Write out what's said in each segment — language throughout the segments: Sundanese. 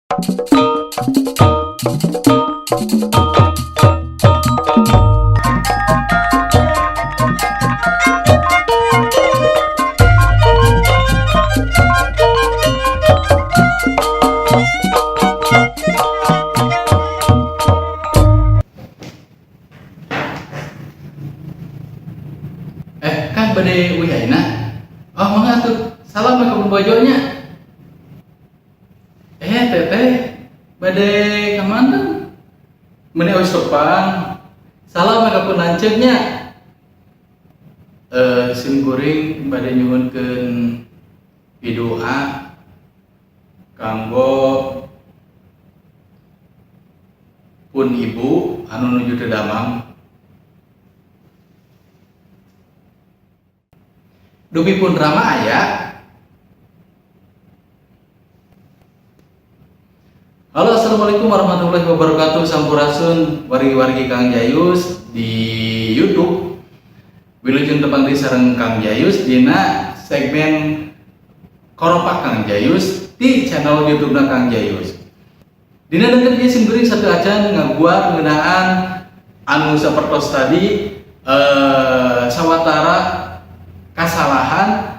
Kang, bade uih ayeuna? Oh, mangga atuh. Salam ka pun bojo nya. Teteh, bade ka mana? Meuni euy tepang. Salam ka pun lanceuk nya. Sim kuring bade nyuhunkeun pidu'a kanggo pun ibu anu nuju teu damang. Dupi pun Rama aya. Halo, assalamualaikum warahmatullahi wabarakatuh. Sampurasun wargi-wargi Kang Jayus di YouTube. Wilujeng tepang deui sareng Kang Jayus dina segmen Koropak Kang Jayus di channel YouTube na Kang Jayus. Dina dinten ieu sim kuring sateuacan ngaguar ngeunaan anu sapertos tadi, sawatara kasalahan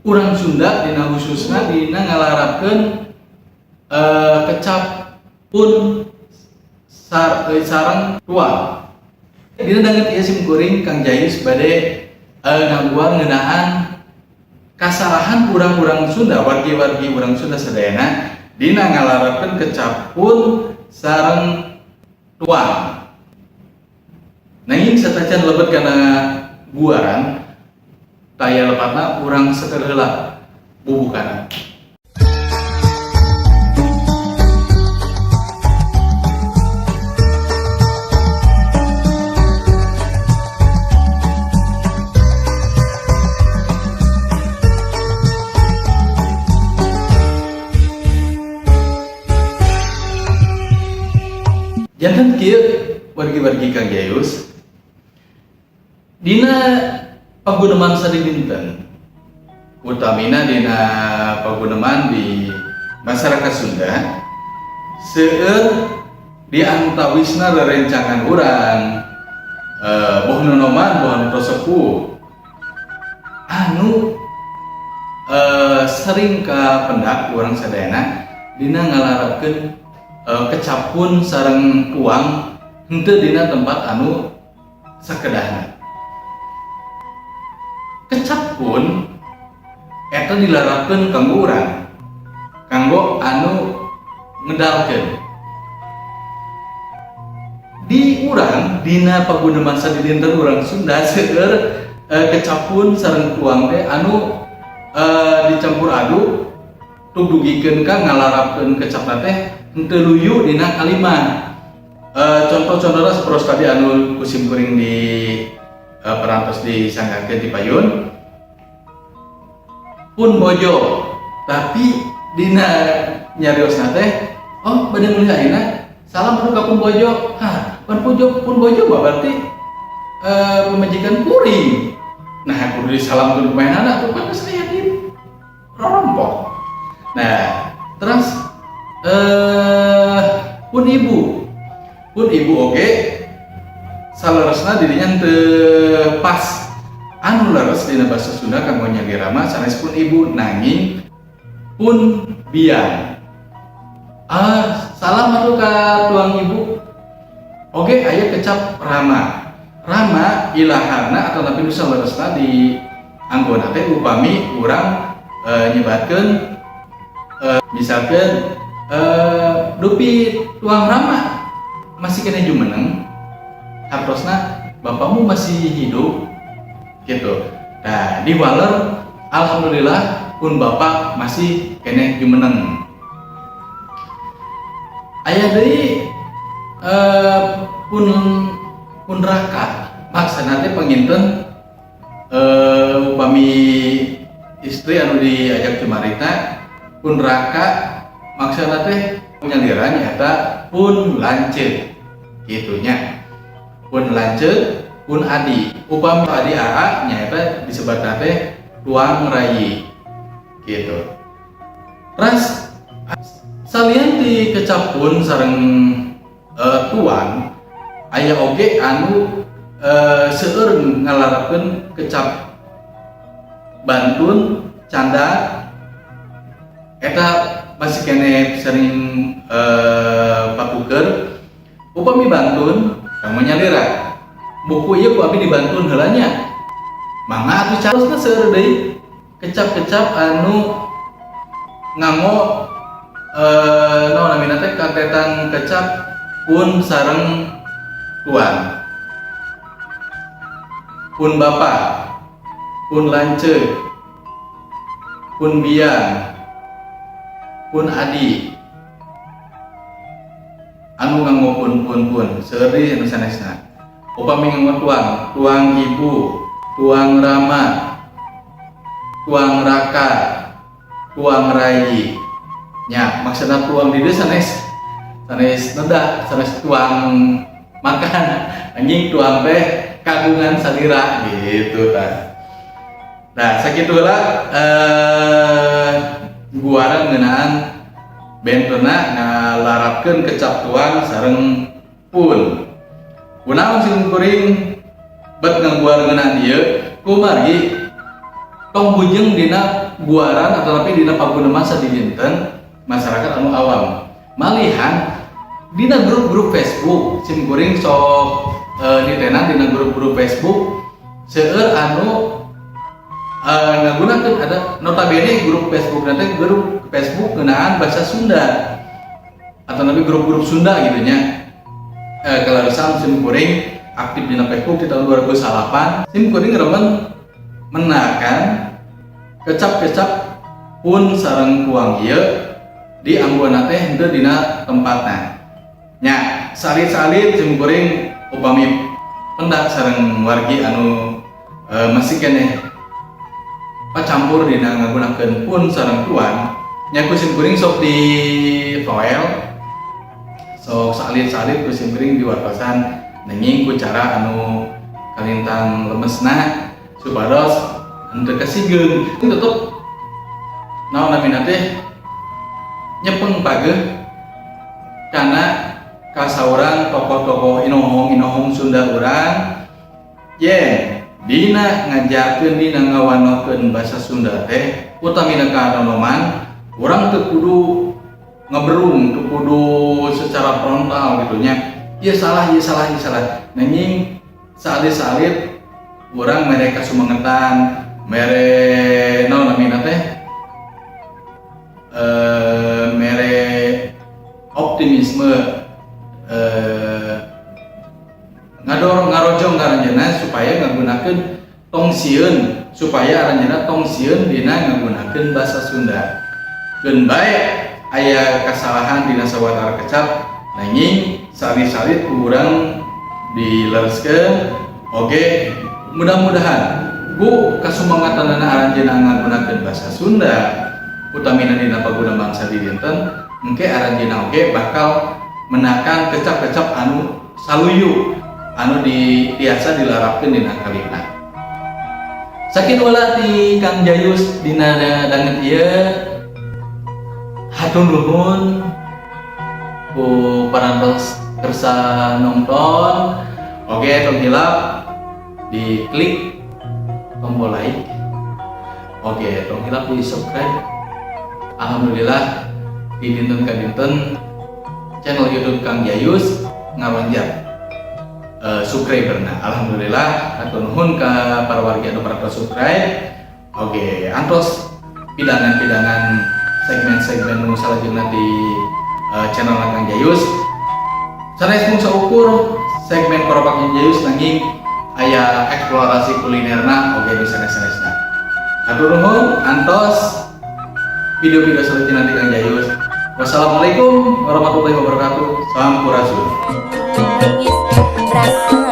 urang Sunda dina khususna dina ngalarapkeun kecap pun sareng tuang. Dina danget ieu sim kuring Kang Jayus bade ngaguar ngeunaan kasalahan urang-urang Sunda, wargi-wargi urang Sunda sadayana dina ngalarapkeun kecap pun sareng tuang. Nanging satacan lebet kana guaran, taya lepatna urang setel heula bubukana. Janten kieu, wargi-wargi Kang Jayus, dina paguneman sadidinten, utamina dina paguneman di masyarakat Sunda, seueur di antawisna rerencangan urang, boh nonoman boh anu sepuh anu sering kapendak urang sadayana dina ngalarapkeun kecap pun sareng tuang henteu dina tempat anu sakedahna. Kecap pun eta dilarapkeun kanggo urang, kanggo anu ngedalkeun. Di urang dina paguneman sadidinten urang Sunda seueur kecap pun sareng tuang teh anu dicampur aduk tugdugikeun ka ngalarapkeun kecapna teh henteu luyu dina kalimat. Contoh-contohna sapertos tadi anu ku sim kuring di parantos disanggakeun di payun pun bojo, tapi dina nyariosna teh, oh, bade meuli ayeuna, salam anu ka pun bojo. Hah, pun bojo, pun bojo mah berarti pamajikan kuring. Nah, kudu disalamkeun kumaha tuh, kan geus aya di rorompok. Nah, terus pun ibu, pun ibu oge saleresna dirinya teu pas. Anu leres dina bahasa Sunda kanggo nyalira mah sanes pun ibu, nanging pun biang. Ah, salam atuh ka tuang ibu. Oge aya kecap rama. Rama ilaharna atau tapi nu saleresna di anggona teh upami urang nyebatkeun, misalkeun dupi tuang rama masih keneh jumeneng, hartosna bapakmu masih hidup gitu. Nah, di waler alhamdulillah pun bapak masih keneh jumeneng. Aya deui pun pun raka, maksana teh panginten upami istri anu diajak cumarita pun raka, maksana teh nyalira nyaeta pun lanceuk kitu nya, pun lanceuk, pun adi. Upami adi aa nyaeta disebatna teh tuang rayi gitu. Terus Salian ti kecap pun sareng tuang, aya oge anu seueur ngalarapkeun kecap bantun, canda, eta masih keneh sering patuker. Upami bantun kanggo nyalira, "Buku ieu ku abi dibantun heula nya, mangga atuh." Carosna seueur deui kecap-kecap anu nganggo naon namina teh, kantetan kecap pun sareng tuang. Pun bapak, pun lanceuk, pun biang, pun adi, anu nganggo pun pun pun seueur deui anu sanesna. Upami nganggo tuang, tuang ibu, tuang rama, tuang raka, tuang rai nya. Maksudna tuang di dieu sanes sanes neda, sanes tuang makan, anjing, tuang teh kagungan salira gitu tah. Nah, sakitulah guaran ngeunaan bentena ngalarapkeun kecap tuang sareng pun. Kunaon sim kuring bet ngaguar ngeunaan ieu? Kumargi tong bujeng dina guaran atau tapi dina paguneman sadidinten masyarakat anu awam. Malihan dina grup-grup Facebook sim kuring sok nitenan dina grup-grup Facebook seueur anu ngagunakeun, ada notabene grup Facebook nanti grup Facebook ngeunaan bahasa Sunda atau nanti grup-grup Sunda gitu nya. Kaleresan sim kuring aktif dina Facebook di tahun 2008, sim kuring remen menakan kecap-kecap pun sareng tuang ieu di angguana teh henteu dina tempatna nya. Salit-salit sim kuring upami pendak sareng wargi anu masih keneh pacampur dina ngagunakeun pun sareng tuang nya, ku sim kuring sok di toel, sok salit-salit ku sim kuring diwartosan, nanging ku cara anu kalintang lemesna supados henteu kasigeung. Tetep naon namina teh, nyepeng pageuh karena kasaurang tokoh-tokoh inohong-inohong Sunda urang yen dina ngajarkeun, dina ngawanohkeun bahasa Sunda teh, utamina ka nonoman urang, teu kudu ngeberung, teu kudu secara frontal gitu nya, ieu salah, ieu salah, ieu salah. Nanging salit-salit urang mere kasumangetan, mere naon namina teh, mere optimisme, ngadorong, ngarojong ka aranjeunna supaya ngagunakeun tong sieun, supaya aranjeunna tong sieun dina ngagunakeun bahasa Sunda. Keun bae aya kasalahan dina sawatara kecap, nanging salit-salit ku urang dilereskeun. Oge mudah-mudahan ku kasumangatanana aranjeunna ngagunakeun bahasa Sunda, utamina dina paguneman sadidinten, engke aranjeunna oge bakal menakan kecap-kecap anu saluyu anu di biasa dilarapkeun dina kalina. Sakitu heula ti Kang Jayus dina danget ieu. Hatur nuhun ku parantos kersa nonton. Oke, tong hilap diklik tombol like. Oke, tong hilap di subscribe. Alhamdulillah di dinten ka dinten channel YouTube Kang Jayus ngaronjat subscriberna. Alhamdulillah, hatur nuhun ka para warga anu parantos subscribe. Oke, antos pidangan-pidangan segmen-segmen nu salajengna di channel Kang Jayus. Sanes mung saukur segmen Koropak Kang Jayus, nanging aya eksplorasi kulinerna oge bisa sanes-sanesna. Hatur nuhun, antos video-video selanjutnya nanti Kang Jayus. Wassalamualaikum warahmatullahi wabarakatuh. Sampurasun. Nangis rasa.